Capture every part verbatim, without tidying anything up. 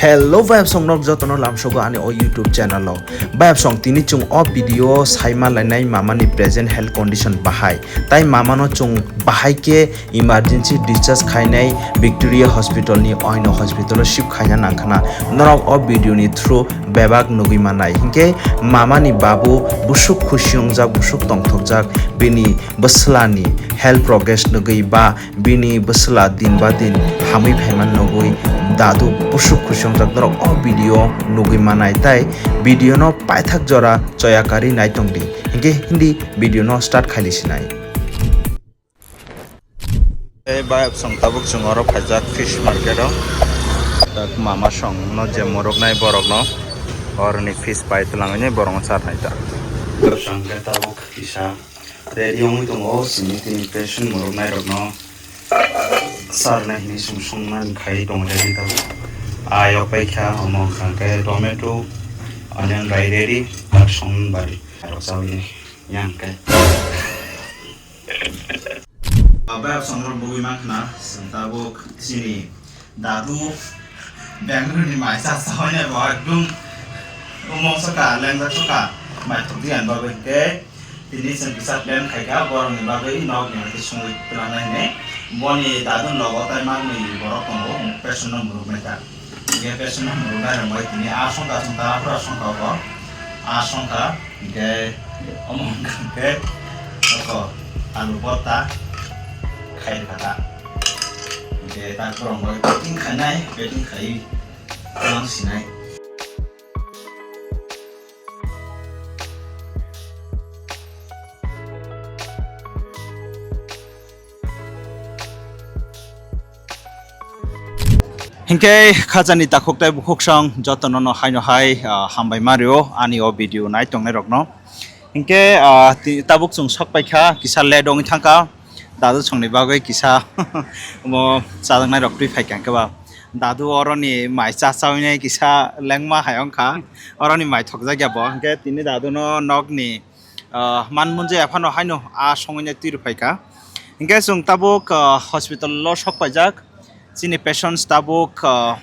Hello, bayapsong nok jotono lamsogo ani o YouTube channel o. Bayapsong tini chwng o video o saima lainai mama ni present health condition bahai. Tai mama no chwng bahai khe emergency discharge khainai Victoria Hospital ni oino hospital o shift khaina nangkhana. Norok o video ni through bebak nugwi manai. Hinkhe mama ni babu busuk khusi wngjak, busuk tongthokjak, bini bwsla ni health progress nugwi ba bini bwsla din ba din hamwi phaima nugwi dadu busuk khusi wngjak norok o video nugwi manai, tai video no paithak jora choya kari nai tongdi. Hinkhe hindi video no start khaili sinai. Tei bayapsong tabuk chwng oro phaijak fish market o. Tak mama song no je morok nai borok no oroni fish pai twlangwi borok no cha thai ta. Song khe tabuk kisa ready wngwi tongo, sini tini patient morok nairokno sarnai hinwi song songmani khai tongo ready tabuk. Ayok paikha, omo wngkha khe tomato, onion bai ready, tak song bari. Arok chawi yang khe. Bayapsong no bugwi mankha, chwng tabuk chini dadu Bangalore ni mai cha cha hoi nai bo ekdum umong soka, lengjak soka, mai thok di ang bagwi hinkhe. Tini chwng kisa plan khaikha, borokni bagwi nokni hwnkhe songwi twlangnai hinwi. Boni dadu nogo tai manwi borok tongo, patient no muruknai ta. Hinkhe patient no muruknai rwngbai tini a songkha, songkha, aphuru songkha obo. A songkha, hinkhe omo hwnkha hinkhe oko alu bhorta khai rwkha ta. Hinkhe tak borok bai packing khainai, packing khaiwi twlang sinai. Hinkhe khajani takhuk tei bukhuk song jotono no haino hai, ah, hambai mario ani o video nai tongnai rokno. Hinkhe, ah, ti-, tabuk chwng sok paikha, kisa late wngwi thangkha. Dadu songni bagwi kisa omo chajaknai rok twi phaikha hinkhe ba. Dadu oroni mai cha chawinai kisa lengma hai wngkha. Oroni mai thokjakya bo. Hinkhe tini dadu no nokni, ah, man munjaya phano haino a songwini twi rw phaikha. Hinkhe chwng tabuk, ah, hospital o sok paijak. Chini patients tabuk, ah,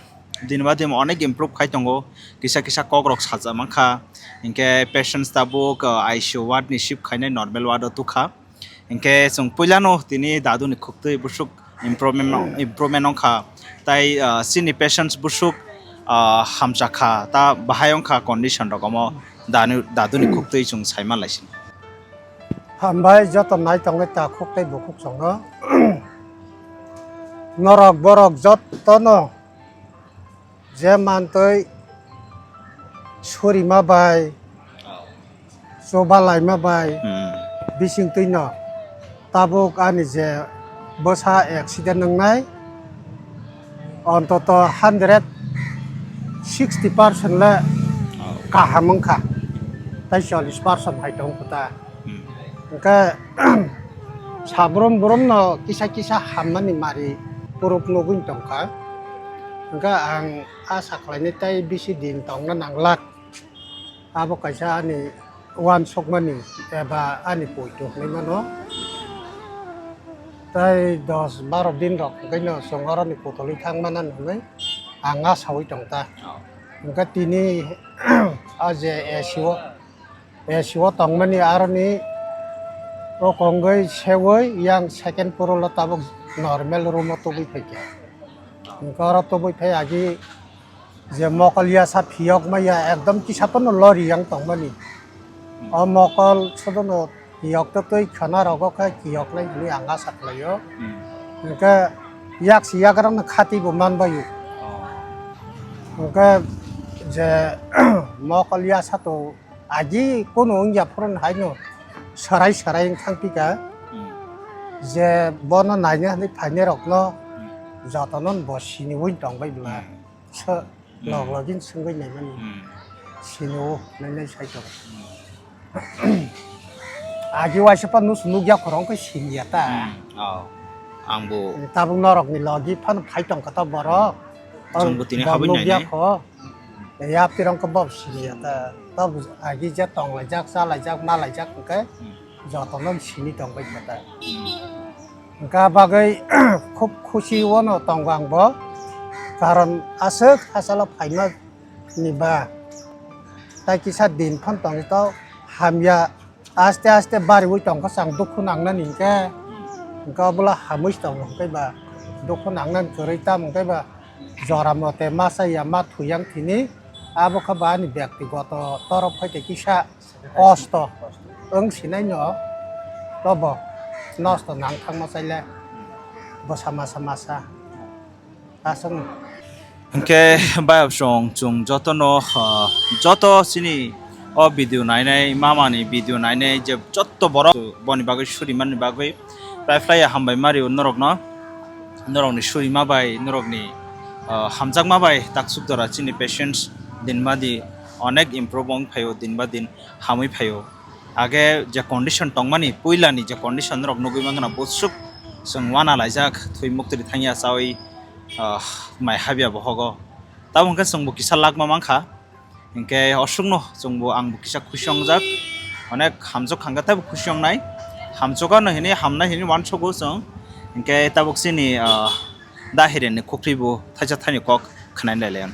din ba din onek improve khai tongo. Kisa kisa kok rok saja mankha. Hinkhe patients tabuk, ah, I C U ward ni shift khainai normal ward o tukha. Hinkhe chwng puilano tini daduni khuktwi busuk improvement, improvement wngkha. Tai, ah, chini patients busuk, ah, hamjakha, ta bahai wngkha condition rok omo dani, daduni khuktwi chwng saima laising. Hambai joto nai tongwi takhuk tei bukhuk chwngno. Norok borok jotono je mantwi surima bai, chuba laima bai, hmm, bisingtwi no tabuk ani je bwsa accident wngnai, ontoto hundred sixty percent le, oh, kaham wngkha, tei chollish percent hai tongkha ta. Hmm. Hwnkhe, sabrum brum no kisa kisa hammani mari puruk nugwi tongkha. Hwnkhe ang asa khlainai tei bisi din tongna nanglak. Abo kaisa ani uansukmani eba ani poito hinwi mano. Tei dos baro din rok hwnkhe no chwng oroni kutulwi thang mano hinwi ang asaui tongkha. Oh. Hwnkhe tini o je A C o A C o tongmani aroni o kongwi seui yang second floor o tabuk normal room o tubui phaikha. Hwnkhe oro tubui phai agi je mokol yasa phiyok maya ekdom kisa phano lori yang tongmani. O mokol sodono phiyok to twi khana rogo khe phiyok nai hinwi ang asa khlaio. Hmm. Hwnkhe yak si yagrang no khati bo man bai o. Oh. Hwnkhe je mokol yasa to agi kono wngya phuru haino sarai sarai wng thang pika. Hmm. Je bono naina hinwi phainai rokno, hmm, jotono bo siniwi tong bai bwla. Hmm. So, hmm, log login swngwi naimani. Hmm. Sinio nainai sai tong. Hmm. Agi waisa pa nus nukya khorong khe siniya ta. Hmm. Oh. Angbo. Tabuk norokni logi phano phai tongkha ta borok. Chwngbo tini bor habwi nukya nainai. Kho. Yapirong khe bob siniya ta. Tab agi je tonglaijak, chalaijak, malaijak hwnkhe, hmm, jotono sini tongbai kha ta. Hmm. Hwnkha bagwi khub khusi wano tongo ang bo. Karon aswk hachalo phaima ni ba tai kisa din phano tongwi to hamya. Aste aste bariwi tongkha chwng dukhu nangnani hinkhe, hinkhe obola hamwi tongo hinkhe ba dukhu nangnani kwrwi tamo hinkhe ba jora mote ma chaya ma thuyang thini abo khe ba ani byaktigoto torof hai kisa kosto wng sinai no tobo nosto nang thangma chaile bwsa masa masa. Aswk. Hinkhe bayapsong chwng jotono, ah, joto chini o video nainai, mamani video nainai je joto borok boni bagwi surimani bagwi prai prai hambai mario norokno, norokni surima bai, norokni, ah, hamjakma bai taksuk jora chini patients din badi onek improve wng phaio, din ba din hamwi phaio. Age je condition tongmani, puilani je condition rok nugwi mankha na, busuk chwng wana laijak, thwi muktwi thangya chawi, ah, mai habya bohogo. Tamo hwnkhe chwngbo kisa lakma mankha, hinkhe osukno chwngbo, angbo kisa khusi wngjak, onek hamjak hwnkhe teibo khusi wngnai, hamjagano hinwi hamnai hinwi uansugo chwng, hinkhe tabuk chini, ah, da hireni khuktwibo thaisa thaini kok khwnai lailaiya.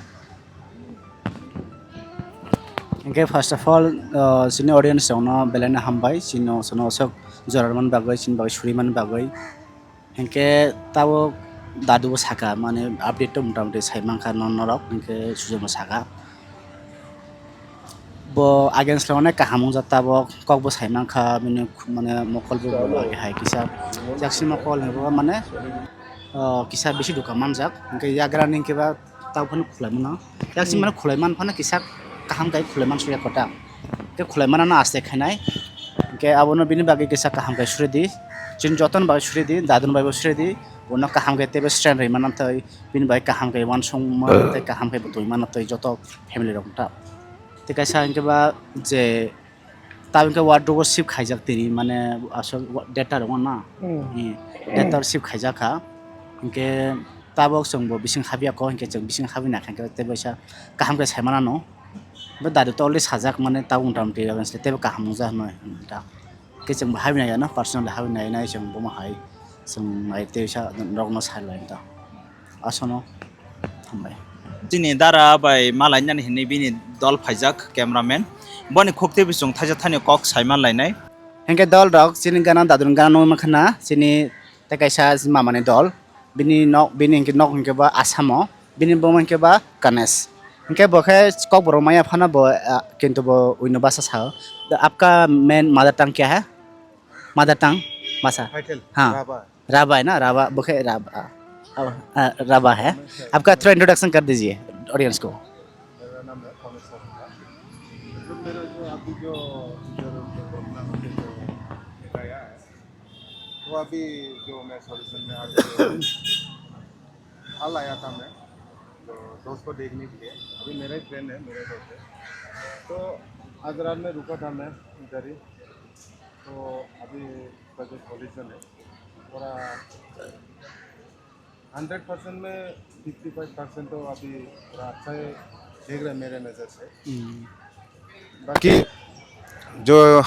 Hinkhe first of all, uh, chini audience rokno belai no hambai, chini no, chini no aswk jora rwmani bagwi, chini bagwi suri mani bagwi. Hinkhe tabuk dadu bo saka, mane update to mota moti sai mankha no norok, hinkhe sujamo saka. Bo against lo onek kaham wngjak tabuk, kok bo sai mankha, bini mane mokol bo age hai kisa. Jaksi mokol ni bo mane, uh, kisa bisi duka manjak, hinkhe yagra ni hinkhe ba tau phano khulai mano. Yak sing mano khulai man phano kisa kaham kai khulai man suya kota. Ke khulai mano no aste khainai. Ke abono bini bagwi kisa kaham kai suri di. Chini joton bagwi suri di, dadun bagwi suri di. Bono kaham kai tebe strength rwi mano toi. Bini bagwi kaham kai wansong mano toi, kaham kai butui mano toi joto family rok ta. Te kaisa hinkhe ba je Tabuk khe wardrobe o shift khaijak tini, mane aswk wa-, data rok na. Hmm. Ni data o shift khaijak kha. Hinkhe tabuk chwng bo bising habya kho, hinkhe chwng bising habwi nakha, hinkhe tei baisa kaham khe sai manano. Bo dadu to already sajak, mane tabuk mota moti teibo kaham nukjak hinwi ta. Hinkhe chwng bo habwi nai ano, personally habwi nai nai chwng bomo hai chwng nai tei sa norok no sai lai ta. Asono hambai. Chini dara bai malainani hinwi bini dol phaijak cameraman. Boni khuk tei bising thaisa thani kok sai manlainai. Hinkhe dol rok chini gana dadun gana nugwi mankha na chini tei kaisa mamani dol. Bini nok, bini hinkhe nok hinkhe ba Asamo, bini buma hinkhe ba Ganesh. Hinkhe bo khe kokborok maya phano bo, ah, kintu bo uino basa sao. The apka main mother tongue kya hai? Mother tongue basa. Haithel, ha. Raba. Raba hai na? Raba, bo khe Raba. Ah, ah, Raba hai. Apka thoda introduction kar dijiye audience ko. मेरा नाम है पवन शर्मा। जो मेरा जो अभी जो, जो, जो घटना होके जो निकला है, वो अभी जो मैं सॉल्यूशन में आज हाल आया था मैं, तो दोस्त को देखने के लिए। अभी मेरा ही फ्रेंड है, मेरे दोस्त है। तो आज रात में रुका था मैं इधर ही। तो अभी उसका जो सॉल्यूशन है, पूरा हंड्रेड परसेंट में फिफ्टी फाइव परसेंट तो अभी पूरा अच्छा ही दिख रहा है मेरे नज़र से। हम्म। बाकी जो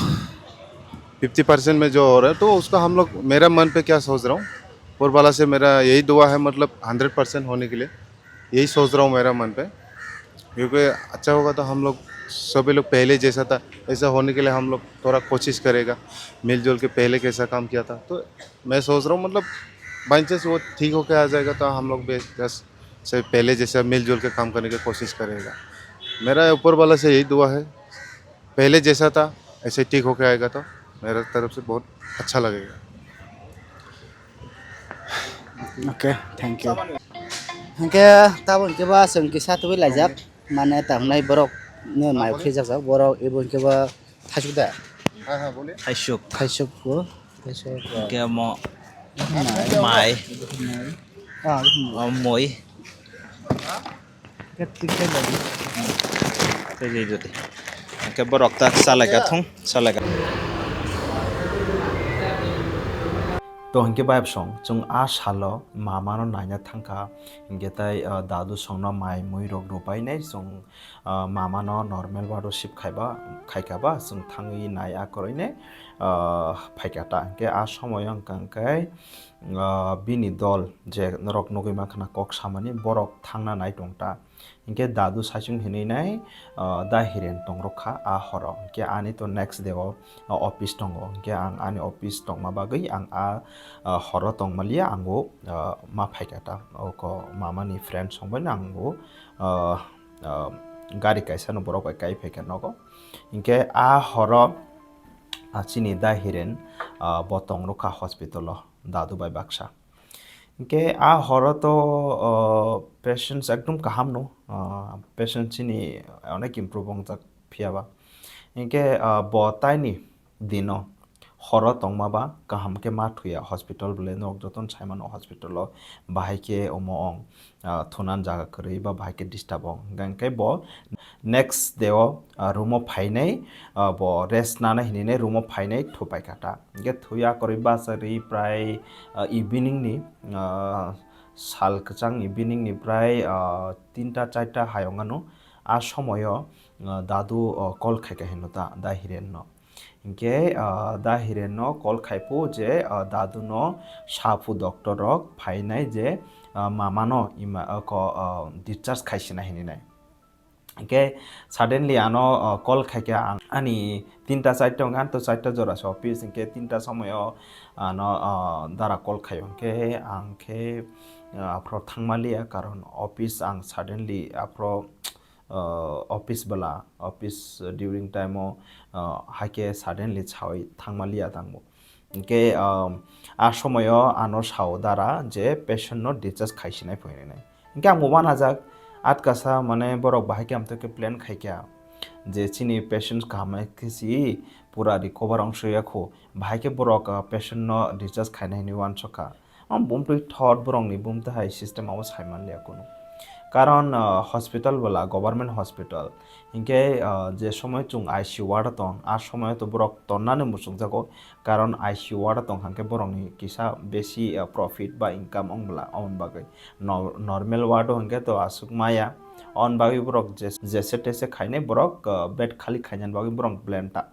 फिफ्टी परसेंट में जो हो रहा है, तो उसका हम लोग, मेरा मन पे क्या सोच रहा हूँ, ऊपर वाला से मेरा यही दुआ है, मतलब, हंड्रेड परसेंट होने के लिए, यही सोच रहा हूँ मेरा मन पे, क्योंकि अच्छा होगा तो हम लोग सभी लोग पहले जैसा था, ऐसा होने के लिए हम लोग थोड़ा कोशिश करेगा, मिलजुल के पहले कैसा काम किया था, तो मैं सोच रहा हूँ, मतलब, बाई चांस वो ठीक होके आ जाएगा, तो हम लोग भी जैस-, से पहले जैसा मिलजुल के काम करने की कोशिश करेगा। मेरा ऊपर वाला से यही दुआ है, पहले जैसा था, ऐसे ठीक होके आएगा, तो मेरा तरफ से बहुत अच्छा लगेगा। Okay, thank you. Hinkhe tabuk hinkhe ba chwng kisa tubui laijak, mane tamnai borok no mai khrijak jak, borok ebo hinkhe ba Thaisuk da? हाँ, हाँ, बोलिए। Thaisuk. Thaisuk ko. Thaisuk ko. Hinkhe omo mai. Mai. Ah, o moi. Tei tei tei. Hinkhe borok ta salai ka thung, salai ka. To hinkhe bayapsong, chwng a salo mamano naina thangkha, hinkhe tai, ah, dadu songno mai mui rok rupainai chwng, ah, mamano normal ward o shift khaiba, khaikha ba, chwng thangwi nai a kwrwini, ah, phaikha ta. Hinkhe a somoyo wngkha hinkhe, ah, bini dol je norok nugwi mankha na kok samani, borok thangna nai tong ta. Hinkhe dadu saichung hinwi nai, ah, da Hiren tongrok kha a horo. Hinkhe ani to next day o, ah, office tongo. Hinkhe ang ani office tongma bagwi ang a, ah, horo tongmaliya, ango, ah, ma phaikha ta. Oko mamani friend songbaino ango, ah, ah, gari kaisa no borok bai kai phaikha nogo. Hinkhe a horo, ah, chini da Hiren, ah, bo tongrok kha hospital o dadu bai baksa. Hinkhe a horo to, o, patients ekdom kaham no, o, patient chini onek improve wngjak phiya ba. Hinkhe, o, bo taini dino horo tongma ba kaham khe ma thuya hospital bwle norok jotono sai mano hospital o bahai khe omo ong, o, thunan jaga kwrwi ba bahai khe disturb ong. Hinkhe bo next day o, ah, room o phainai, ah, bo rest nana hinwi room o phainai thupai kha ta. Hinkhe thuya kwrwi bachari prai, ah, evening ni, ah, sal kwchang evening ni prai, ah, tinta charta hayung ano. A somoyo, ah, dadu, ah, call khaikha hino ta, da Hiren no. Hinkhe, ah, da Hiren no call khaipu je, ah, dadu no saphu doctor rok phainai je, ah, mama no ima, ah, ko, ah, discharge khaisina hinwi nai. Hinkhe suddenly ano, o, call khaikha ang, ani tinta charta wngkha, ang to charta jora se office, hinkhe tinta somoyo ano, o, dara call khaio, hinkhe ang khe, o, aphro thangmaliya, karon office ang suddenly aphro, o, office bwla, office during time o, o, haikhe suddenly sawi thangmaliya tangbo. Hinkhe, um, a somoyo ano sao dara je patient no discharge khaisinai phainai. Hinkhe ang bo uanajak, atkasa mane borok bahai khe amtwkhe plan khaikha je chini patient kaham khe si pura recover wng suyakhu, bahai khe borok, uh, patient no discharge khainai hinwi uansukha. Am bumtwi thot borokni bumtwi hai system abo saimanliya kunu. Karon, uh, hospital bwla government hospital. Hinkhe, ah, je somoy chwng I C U ward o tong, a somoy to borok tonnani muchungjago, karon I C U ward o tong hinkhe borokni kisa besi, ah, profit ba income wng bwla, aboni bagwi. No-, normal ward o hinkhe to aswk maya, aboni bagwi borok je-, jese tese khainai borok, ah, bed khali khainani bagwi borok blame ta.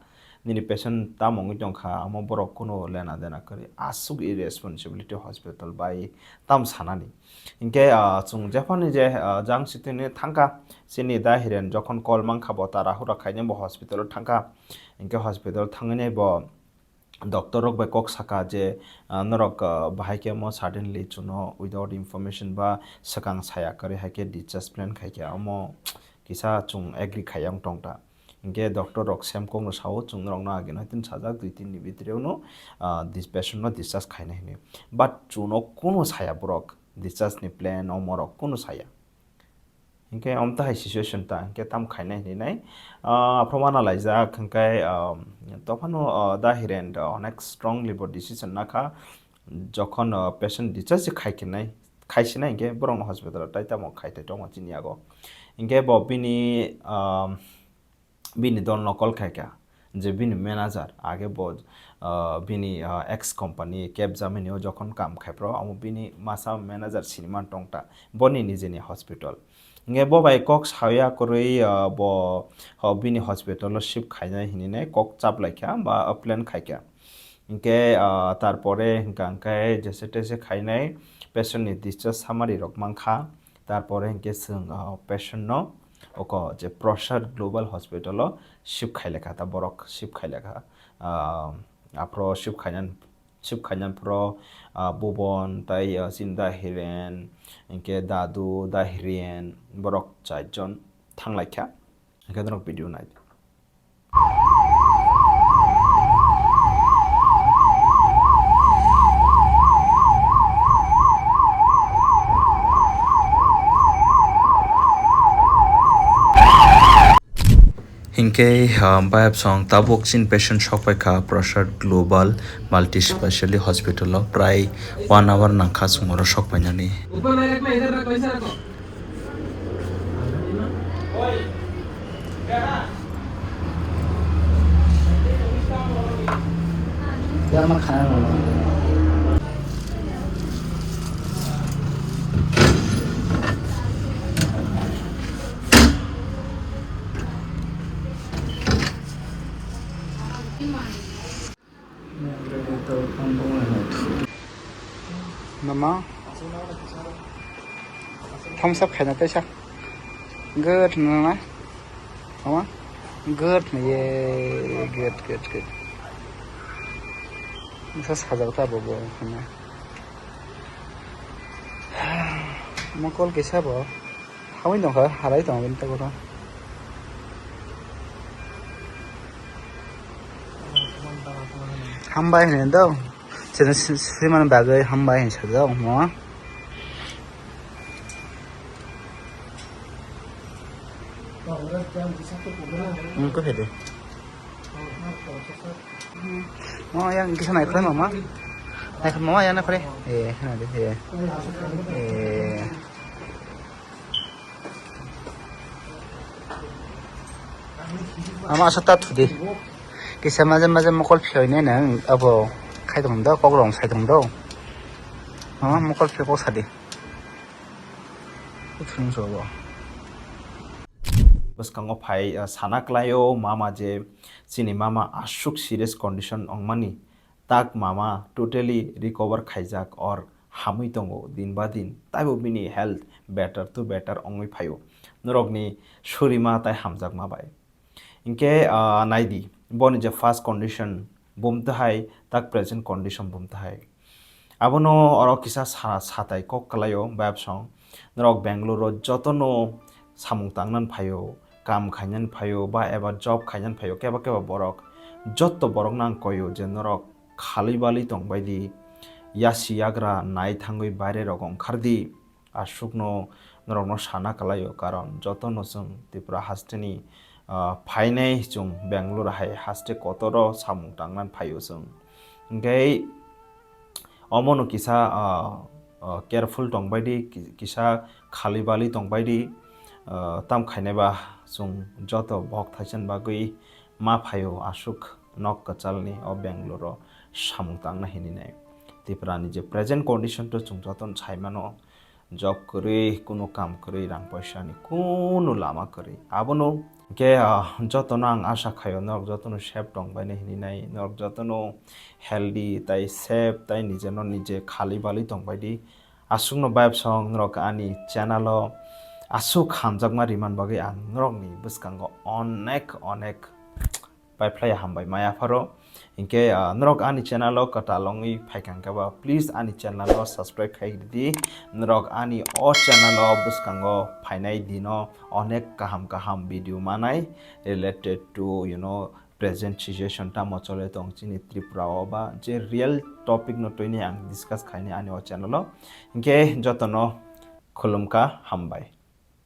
Nini patient tamo wngwi tongkha, amo borok kunu lena dena kwrwi, aswk irresponsibility hospital bai tam sanani. Hinkhe, ah, chwng jephani je, ah, jang sitini thangkha, chini da Hiren jokhon call mankha bo ta rahura khainai bo hospital o thangkha. Hinkhe hospital thangwi nai bo doctor rok bai kok saka je, ah, norok, ah, bahai khe mo suddenly chuno without information ba swkang saya kwrwi hai khe discharge plan khai khe omo kisa chwng agree khai yang tong ta. Hinkhe doctor rok semkokno sao, chwng norokno agino hai tin sajak, dui tin ni bidireno, ah, dis-, patient no discharge khaina hinwi. But chuno kunu saya borok, discharge ni plan, omorok kunu saya. Hinkhe omtahai situation ta, hinkhe tam khaina hinwi nai, ah, aphro mana laijak, hinkhe, ah, tophano, ah, da Hiren, ah, onek strongly bo decision nakha, jokhon, ah, patient discharge khai khe nai, khai sinai hinkhe borokno hospital o tai tamo khai tai tongo chini yago. Hinkhe bo bini, ah, bini dolno call khaikha, je bini manager, age bo, ah, bini, ah, ex company kebjamani o jokhon kam khai phro, amo bini masa manager siniman tongta, boni nijeni hospital. Hinkhe bo bai kok saya kwrwi, ah, bo, ho, bini hospital o shift khainai hinwi nai kok chaplaikha ba plan khaikha. Hinkhe, ah, tarpore hinkha hinkhe jese tese khainai patient ni discharge summary rok mankha. Tarpore hinkhe chwng, ah, patient no oko je Prasad Global Hospital o shift khailekha ta borok, shift khailekha. Ah, aphro shift khainan, shift khainan phro, ah, Bubon tai, ah, chini da Hiren, hinkhe dadu da Hiren borok char jon thanglaikha. Hinkhe norok video nai. Hinkhe, ah, bayapsong tabuk chini patient sokpaikha Prasad Global Multi Specialty Hospital o prai one hour nangkha chwng oro sokpainani. Ma? Thumbs up khaina teisa. Good, mama. Mama? Good, ye. Good, good, good. Masa sajak ta bo bo, hwnna. Mokol kisa bo. Hawi tongkha, harai tongo bini tokoro. Hambai hwnwi do. Chwng si-, simani bagwi hambai hwnwi sajak omo. Wngkha phede. Mo yang kisa naikhwlai mama. Naikhwlai mama yang naikhwlai. Eh, hwnwi de, eh. Eh. Ama asa ta thudi. Kisa maje maje mokol phiyoi ne nang abo khai tong do, kok rong sai tong do. Ama mokol phiyo kok sadi. Kok sung so bo. Bwskango phai, uh, sana klaio mama je chini mama aswk serious condition ongmani. Tak mama totally recover khaijak or hamwi tongo din ba din, taibo bini health better to better wngwi phaio. Norokni surima tai hamjakma bai. Hinkhe, ah, naidi, boni je first condition bumtahai, tak present condition bumtahai. Abono oro kisa sa-, satai kok kwlaio, bayapsong. Norok Bangalore-o jotono samung tangnan phaio, kam khainan phaio, ba eba job khainan phaio, keba keba borok jotto borokno ang koio je norok khali bali tongbai di, yasi yagra nai thangwi baire rok ongkhar di. Aswkno norokno sana kwlaio, karon jotono chwng Tripura hasteni, ah, phainai, chwng Bangalore hai haste kotoro samung tangnan phaio chwng. Hinkhe omono kisa, ah, ah, careful tongbai di, ki-, kisa khali bali tongbai di, ah, tam khainai ba chwng joto bok thaisani bagwi ma phaio aswk nok kwchalni o Bangalore-o samung tangna hininai. Tripura ni je present condition to chwng jotono sai mano, job kwrwi, kunu kam kwrwi, rang poisa ni kunu lama kwrwi. Abono hinkhe, ah, jotono ang asa khaio norok jotono safe tongbainai hininai, norok jotono healthy tai safe tai nijeno nije khali bali tongbai di. Aswkno bayapsong norok ani channel-o aswk hamjakma riman bagwi ang norokni bwskango onek onek paiphlai hambai maya pharo. Hinkhe, ah, norok ani channel-o kwtal wngwi phaikha hinkhe ba, please ani channel-o subscribe khai di. Norok ani o channel-o bwskango phainai dino onek kaham kaham video manai related to, you know, present situation tamo chole tong chini Tripura o ba je real topic no twi ni ang discuss khaini ani o channel o. Hinkhe jotono khulumkha, hambai.